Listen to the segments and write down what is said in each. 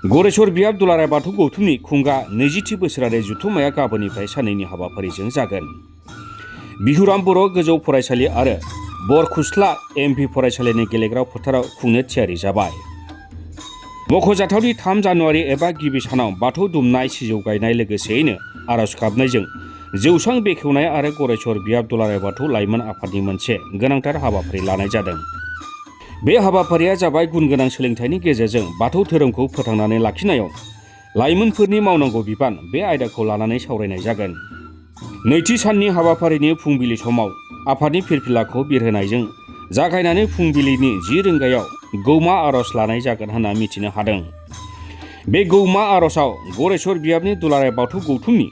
गरेश्वर बियाब दुलाराय बाथौ गौथुमनि खुंगा 20थि बोसोरारि जथुम्माया गाबोननिफ्राय साननैनि हाबाफारिजों जागोन। बिहुराम बर' गोजौ फरायसालि आरो बरखुस्ला एमभि फरायसालिनि गेलेग्रा फोथाराव खुंनो थियारि जाबाय। मख'जाथावदि 3 जानुवारि एबा गिबि सानाव बाथौ दुमनाय, सिजौ गायनाय लोगोसेयैनो आरज गाबनायजों जौसां बेखेवनाय आरो गरेश्वर बियाब दुलाराय बाथौ लाइमोन आफादनि मोनसे गोनांथार हाबाफारि लानाय जादों। बे हाबाफारिया जाबाय गुन गोनां सोलोंथाइनि गेजेरजों बाथौ धोरोमखौ फोथांनानै लाखिनायाव लाइमोनफोरनि मावनांगौ बिबान, बे आयदाखौ लानानै सावरायनाय जागोन। नैथि साननि हाबाफारिनि फुंबिलि समाव आफादनि फिरफिलाखौ बिरहोनायजों जागायनानै फुंबिलिनि 10 रिंगायाव गौमा आरज लानाय जागोन होनना मिथिनो हादों। बे गौमा आरजआव गरेश्वर बियाबनि दुलाराय बाथौ गौथुमनि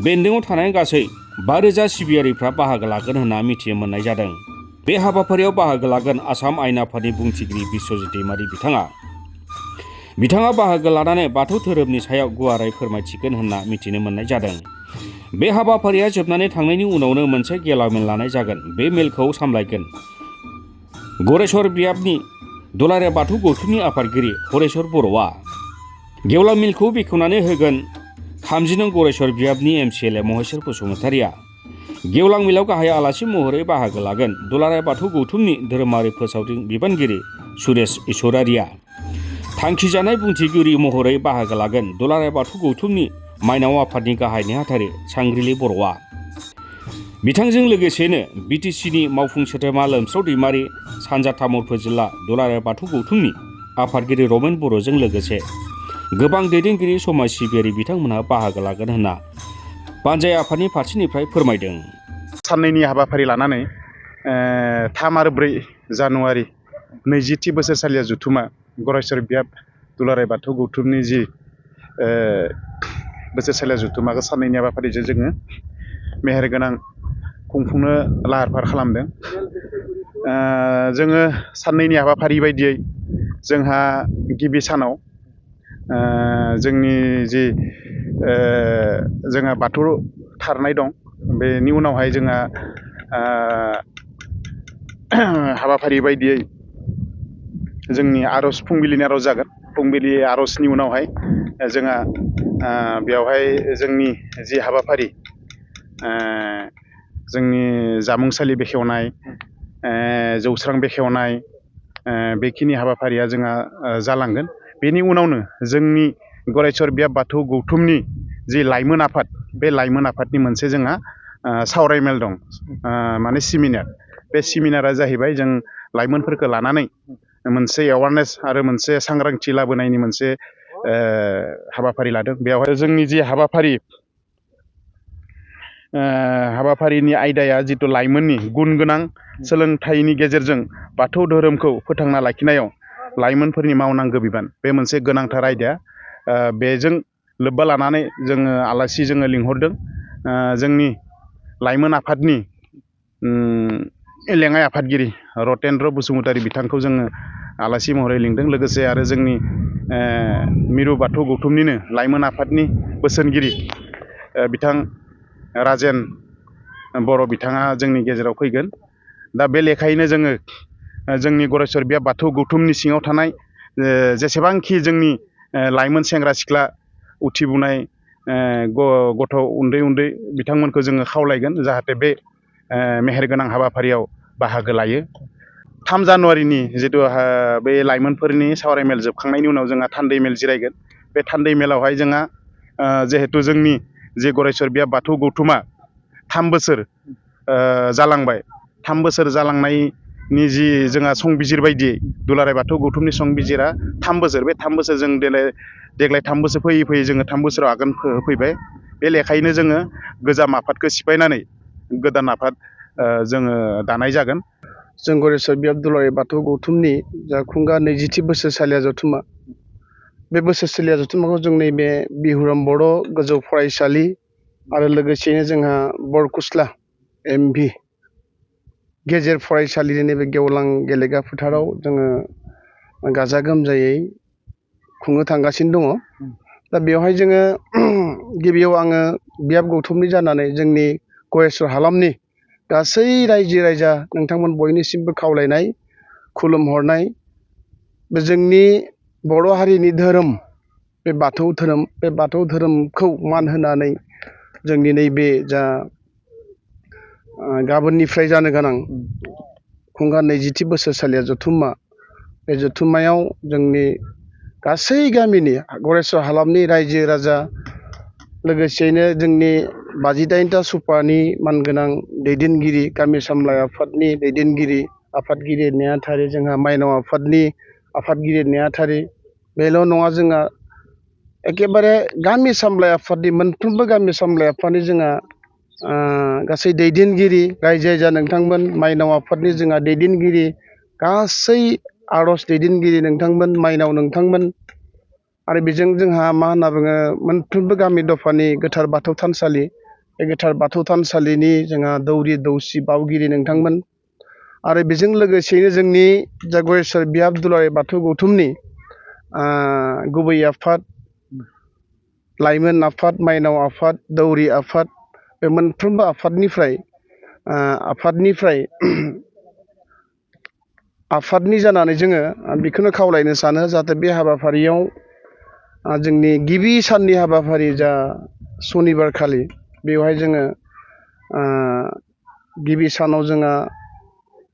बेन्दोङाव थानाय गासै 5000 सिबियारिफ्रा बाहागो लागोन होनना मिथिनो मोननाय जादों। बे हाबाफारियाव बाहागो लागोन आसाम आयेन आफादनि बुंथिगिरि बिश्वजित दैमारि बिथाङा बाहागो लानानै बाथौ धोरोमनि सायाव गुवारै फोरमायथिगोन होनना मिथिनो मोननाय जादों। बे हाबाफारिया जोबनानै थांनायनि उनावनो मोनसे गेवलां मेल लानाय जागोन। बे मेलखौ सामलायगोन गरेश्वर बियाबनि दुलाराय बाथौ गौथुमनि आफादगिरि हरेश्वर बर'आ। गेवलां मेलखौ बेखेवनानै होगोन 30 नं गरेश्वर बियाबनि MCLA महेश्वर बसुमतारिया। गेवलां मेलाव गाहाय आलासि महरै बाहागो लागोन दुलाराय बाथौ गौथुमनि धोरोमारि फोसावदिं बिबानगिरि सुरेश ईश्वरारिया। थांखिजानाय बुंथिगिरि महरै बाहागो लागोन दुलाराय बाथौ गौथुमनि माइनाव आफादनि गाहाय नेहाथारि सांग्रिली बर'आ। बिथांजों लोगोसेनो BTCनि मावफुं सोद्रोमा लोमस्राव दैमारि, सानजा तामुलपुर जिल्ला दुलाराय बाथौ गौथुमनि आफादगिरि रमेन बर'जों लोगोसे गोबां दैदेनगिरि समाज सिबियारि बिथांमोनहा बाहागो लागोन होनना बानजाय आफादनि फारसेनिफ्राय फोरमायदों। साननैनि हाबाफारि लानानै 3 आरो 4 जानुवारि 20थि बोसोरसालिया जथुमा गरेश्वर बियाब दुलाराय बाथौ गौथुमनि जि बोसोरसालिया जथुमाखौ साननैनि हाबाफारिजों जोङो मेहेरगोनां खुंफुंनो लाहार फाहार खालामदों। जोङो साननैनि हाबाफारि बायदियै जोंहा गिबि सानाव जोंनि जि जोंहा बाथौ थारनाय दं, बेनि उनावहाय जोंहा हाबाफारि बायदियै जोंनि आरज फुंबिलिनि आरज जागोन। फुंबिलि आरजनि उनावहाय जोंहा बेवहाय जोंनि जि हाबाफारि जोंनि जामुंसालि बेखेवनाय, जौस्रां बेखेवनाय, बेखिनि हाबाफारिया जोंहा जालांगोन। बेनि उनावनो जोंनि गरेश्वर बियाब बाथौ गौथुमनि जि लाइमोन आफाद, बे लाइमोन आफादनि मोनसे जोंहा सावरायमेल दं, माने सेमिनार। बे सेमिनारा जाहैबाय जों लाइमोनफोरखौ लानानै मोनसे एवारनेस आरो मोनसे सांग्रांथि लाबोनायनि मोनसे हाबाफारि लादों। बेवहाय जोंनि जि हाबाफारिनि आयदाया जिथु लाइमोननि गुन गोनां सोलोंथाइनि गेजेरजों बाथौ धोरोमखौ फोथांना लाखिनायाव लाइमोनफोरनि मावनांगौ बिबान, बे मोनसे गोनांथार आयदा। बेजों लोब्बा लानानै जोङो आलासि लिंहरदों। जोंनि लाइमोन आफादनि लेङाइ आफादगिरि रतेन्द्र बसुमतारी बिथांखौ जोङो आलासि महरै लिंदों। लोगोसे आरो जोंनि मिरु बाथौ गौथुमनिनो लाइमोन आफादनि बोसोनगिरि बिथां राजेन बर' बिथाङा जोंनि गेजेराव फैगोन। दा बे लेखायैनो जोङो जोंनि गरेश्वर बियाब बाथौ गौथुमनि सिङाव थानाय जेसेबांखि जोंनि लाइमोन सेंग्रा सिख्ला उथिबोनाय गथ' उन्दै उन्दै बिथांमोनखौ जोङो खावलायगोन जाहाथे बे मेहेरगोनां हाबाफारियाव बाहागो लायो। 3 जानुवारिनि जिथु बे लाइमोनफोरनि सावरायमेल जोबखांनायनि उनाव जोंहा थान्दै मेल जिरायगोन। बे थान्दै मेलावहाय जोंहा जिहेथु जोंनि जे गरेश्वर बियाब बाथौ गौथुमा 3 बोसोर जालांबाय, 3 बोसोर जालांनायनि जि जोंहा संबिजिर बायदियै दुलाराय बाथौ गौथुमनि संबिजिरा 3 बोसोर। बे 3 बोसोर जों देग्लाय 3 बोसोर फैयै फैयै जोङो 3 बोसोराव आगान होफैबाय। बे लेखायैनो जोङो गोजाम आफादखौ सिफायनानै गोदान आफाद जोङो दानाय जागोन। जों गरेश्वर बियाब दुलाराय बाथौ गौथुमनि जा खुंगा 20थि बोसोरसालिया जथुमा, बे बोसोरसालिया जथुमाखौ जों नैबे बिहुराम बर' गोजौ फरायसालि आरो लोगोसेयैनो जोंहा बरखुस्ला MV गेजेर फरायसालिनि नैबे गेवलां गेलेग्रा फोथाराव जोङो गाजा गोमजायै खुंनो थांगासिनो दङ। दा बेवहाय जोङो गिबियाव आङो बियाब गौथुमनि जानानै जोंनि गरेश्वर हालामनि गासै रायजो राजा नोंथांमोन बयनिसिमबो खावलायनाय, खुलुमहरनाय, बे जोंनि बर' हारिनि धोरोम बे बाथौ धोरोम, बे बाथौ धोरोमखौ मान होनानै जोंनि नैबे जा गाबोननिफ्राय जानो गोनां खुंगा 20थि बोसोरसालिया जथुम्मा, बे जथुम्मायाव जोंनि गासै गामिनि गरेस्वर हालामनि रायजो राजा लोगोसेयैनो जोंनि 58टा सुपानि मानगोनां दैदेनगिरि, गामि सामलाय आफादनि दैदेनगिरि, आफादगिरि नेहाथारि, जोंहा माइनाव आफादनि आफादगिरि नेहाथारि, बेल' नङा, जोंहा एखेबारे गामि सामलाय आफादनि मोनफ्रोमबो गामि सामलाय आफादनि जोंहा गासै दैदेनगिरि, रायजो राजा नोंथांमोन, माइनाव आफादनि जोंहा दैदेनगिरि, गासै आर'ज दैदेनगिरि नोंथांमोन, माइनाव नोंथांमोन, आरो बेजों जोंहा मा होनना बुङो, मोनफ्रोमबो गामि दफानि गोथार बाथौ थानसालि, बे गोथार बाथौ थानसालिनि जोंहा दौरि दौसि बावगिरि नोंथांमोन, आरो बेजों लोगोसेयैनो जोंनि जा गरेस्वर बियाब दुलाराय बाथौ गौथुमनि गुबै आफाद, लाइमोन आफाद, माइनाव आफाद, दौरि आफाद, बे मोनफ्रोमबो आफादनि जानानै जोङो बेखौनो खावलायनो सानो, जाहाथे बे हाबाफारियाव जोंनि गिबि साननि हाबाफारि जा सनिबार खालि, बेवहाय जोङो गिबि सानाव जोंहा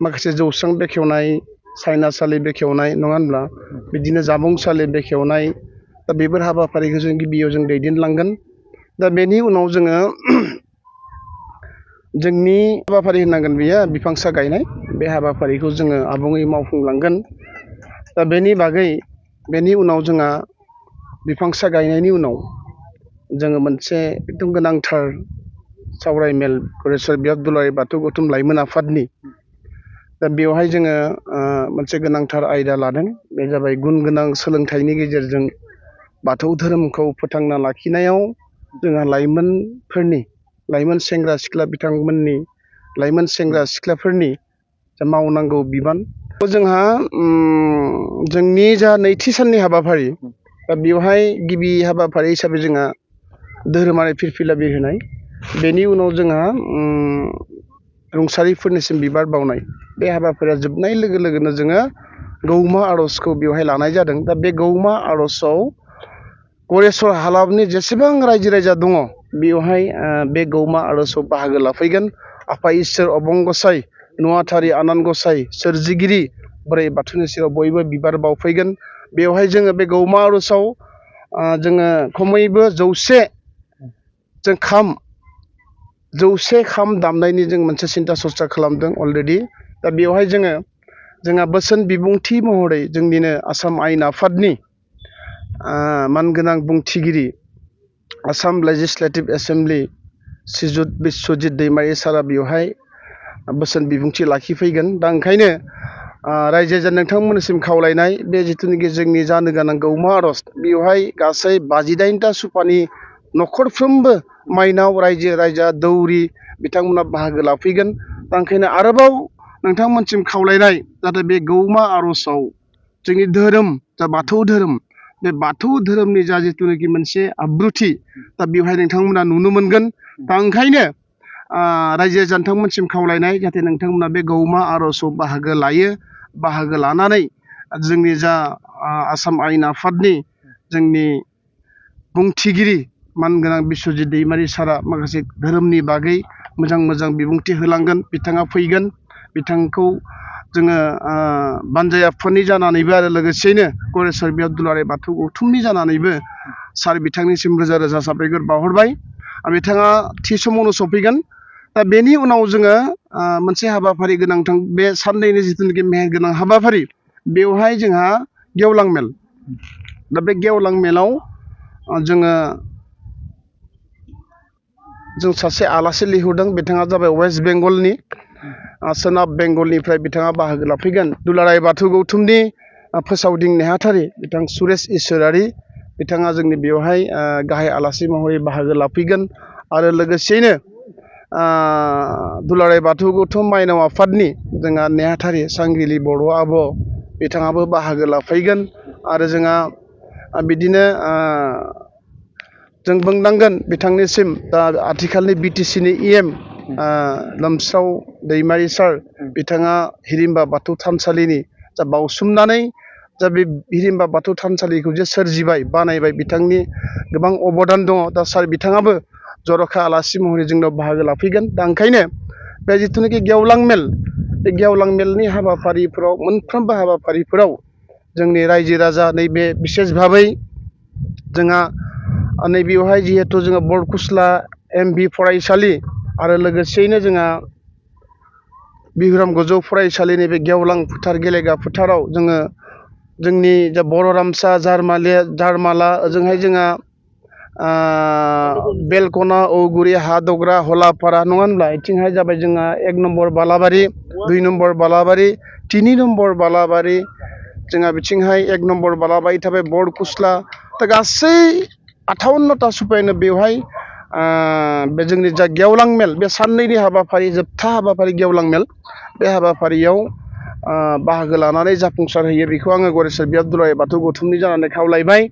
माखासे जौस्रां बेखेवनाय, सायनासालि बेखेवनाय, नङा होनब्ला, बिदिनो जामुंसालि बेखेवनाय, दा बेफोर हाबाफारिखौ जों गिबियाव जों दैदेनलांगोन। दा बेनि उनाव जोङो जोंनि हाबाफारि होनांगोन, बेयो बिफांसा गायनाय, बे हाबाफारिखौ जोङो आबुङै मावफुंलांगोन। दा बेनि उनाव जोंहा बिफांसा गायनायनि उनाव जोङो मोनसे एकदम गोनांथार सावरायमेल गरेस्वर बियाब दुलाराय बाथौ गौथुम लाइमोन आफादनि, दा बेवहाय जोङो मोनसे गोनांथार आयदा लादों, बे जाबाय गुन गोनां सोलोंथाइनि गेजेरजों बाथौ धोरोमखौ फोथांना लाखिनायाव जोंहा लाइमोन सेंग्रा सिख्ला बिथांमोननि, लाइमोन सेंग्रा सिख्लाफोरनि जा मावनांगौ बिबान, जोंहा जोंनि जा नैथि साननि हाबाफारि, दा बेवहाय गिबि हाबाफारि हिसाबै जोंहा धोरोमारि फिरफिला बिरहोनाय, बेनि उनाव जोंहा रुंसारिफोरनिसिम बिबार बावनाय, बे हाबाफारिया जोबनाय लोगो लोगोनो जोङो गौमा आर'जखौ बेवहाय लानाय जादों। दा बे गौमा आर'जआव गरेस्वर हालामनि जेसेबां रायजो राजा दङ, बेवहाय बे गौमा आर'जआव बाहागो लाफैगोन। आफा इसोर अबंगसाय, नुवाथारि आनान गसाय, सोरजिगिरि बोराइ बाथौनि सेराव बयबो बिबार बावफैगोन। बेवहाय जोङो बे गौमा आर'जआव जोङो खमैबो 100 खाम दामनायनि जों मोनसे सिन्था सरसा खालामदों अलरेडि। दा बेवहाय जोंहा बोसोन बिबुंथि महरै जोंनिनो आसाम आयेन आफादनि मानगोनां बुंथिगिरि, आसाम लेजिस्लेटिभ एसेमब्लि श्रीजुत बिस्वजित दैमारि सारा बेवहाय बोसोन बिबुंथि लाखिफैगोन। दा ओंखायनो रायजो राजा नोंथांमोननिसिम खावलायनाय, बे जिथुनाखि जोंनि जानो गोनां गौमा आर'ज, बेवहाय गासै 58टा सुपानि न'खरफ्रोमबो माइनाव, रायजो राजा, दौरि बिथांमोना बाहागो लाफैगोन। दा ओंखायनो आरोबाव नोंथांमोनसिम खावलायनाय, जाहाथे बे गौमा आर'जआव जोंनि धोरोम, जा बाथौ धोरोम, बे बाथौ धोरोमनि जा जिथुनाखि मोनसे आब्रुथि, दा बेवहाय नोंथांमोना नुनो मोनगोन। दा ओंखायनो रायजो राजा नोंथांमोनसिम खावलायनाय, जाहाथे नोंथांमोना बे गौमा आर'जआव बाहागो लानानै जोंनि जा आसाम आयेन आफादनि जोंनि बुंथिगिरि मानगोनां बिस्वजित दैमारि सारा माखासे धोरोमनि बागै मोजां बिबुंथि होलांगोन। बिथाङा फैगोन, बिथांखौ जोङो बानजाय आफादनि जानानैबो आरो लोगोसेयैनो गरेस्वर बियाब दुलाराय बाथौ गौथुमनि जानानैबो सार बिथांनिसिम रोजा साबायखर बावहरबाय। बिथाङा थि समावनो सफैगोन। दा बेनि उनाव जोङो मोनसे हाबाफारि गोनांथार, बे साननैनि जिथुनाखि मेहेरगोनां हाबाफारि, बेवहाय जोंहा गेवलां मेल। दा बे गेवलां मेलाव जों सासे आलासि लिंहरदों। बिथाङा जाबाय वेस्ट बेंगलनि, सोनाब बेंगलनिफ्राय बिथाङा बाहागो लाफैगोन। दुलाराय बाथौ गौथुमनि फोसावदिं नेहाथारि बिथां सुरेश इसोरारि, बिथाङा जोंनि बेवहाय गाहाय आलासि महरै बाहागो लाफैगोन। आरो लोगोसेयैनो दुलाराय बाथौ गौथुम माइनाव आफादनि जोंहा नेहाथारि सांग्रिलि बर' आब', बिथाङाबो बाहागो लाफैगोन। आरो जोंहा बिदिनो जों बुंनांगोन बिथांनिसिम, दा आथिखालनि BTCनि EM लोमस्राव दैमारि सार, बिथाङा हिरिम्बा बाथौ थानसालिनि जा बावसोमनानै जा बे हिरिम्बा बाथौ थानसालिखौ जे सोरजिबाय बानायबाय बिथांनि गोबां अबदान दङ। दा सार बिथाङाबो जर'खा आलासि महरै जोंनाव बाहागो लाफैगोन। दा ओंखायनो बे जिथुनाखि गेवलां मेल, बे गेवलां मेलनि हाबाफारिफोराव मोनफ्रोमबो हाबाफारिफोराव जोंनि रायजो राजा नैबे बिसेस भाबै जोंहा नैबेयावहाय जिहेथु जोङो बरखुस्ला एमभि फरायसालि आरो लोगोसेयैनो जोंहा बिहुराम गोजौ फरायसालि नैबे गेवलां फोथार गेलेग्रा फोथाराव जोङो जोंनि जा बर' रामसा जारमाला ओजोंहाय जोंहा बेलकना औगुरि हादग्रा हलापारा नङा होनब्ला बिथिंहाय जाबाय जोंहा 1 नम्बर बालाबारि 2 नम्बर बालाबारि 3 नम्बर बालाबारि जोंहा बिथिंहाय 1 नम्बर बालाबारि थाबाय बरखुस्ला। दा गासै 58टा सुपायानो बेवहाय बे जोंनि जा गेवलां मेल बे साननैनि हाबाफारि जोबथा हाबाफारि गेवलां मेल बे हाबाफारियाव बाहागो लानानै जाफुंसार होयो बेखौ आङो गरेस्वर बियाब दुलाराय बाथौ गौथुमनि जानानै खावलायबाय।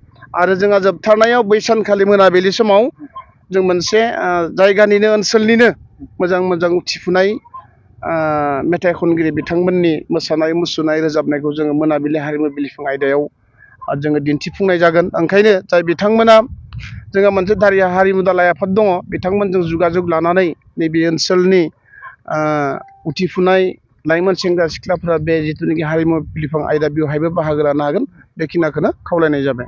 आरो जोंहा जोबथारनायाव बै सानखालि मोनाबिलि समाव जों मोनसे जायगानिनो ओनसोलनिनो मोजां मोजां उथिफुनाय मेथाइ खनगिरि बिथांमोननि मोसानाय मुसुरनाय रोजाबनायखौ जोङो मोनाबिलि हारिमु बिलिफां आयदायाव जोङो दिन्थिफुंनाय जागोन। ओंखायनो जाय बिथांमोना जोंहा मोनसे दारिया हारिमु दालाय आफाद दङ बिथांमोनजों जुगाजुग लानानै नैबे ओनसोलनि उथिफुनाय लाइमोन सेंग्रा सिख्लाफोरा बे जिथुनाखि हारिमु बिलिफां आयदा बेवहायबो बाहागो लानो हागोन। बेखिनिखौनो खावलायनाय जाबाय।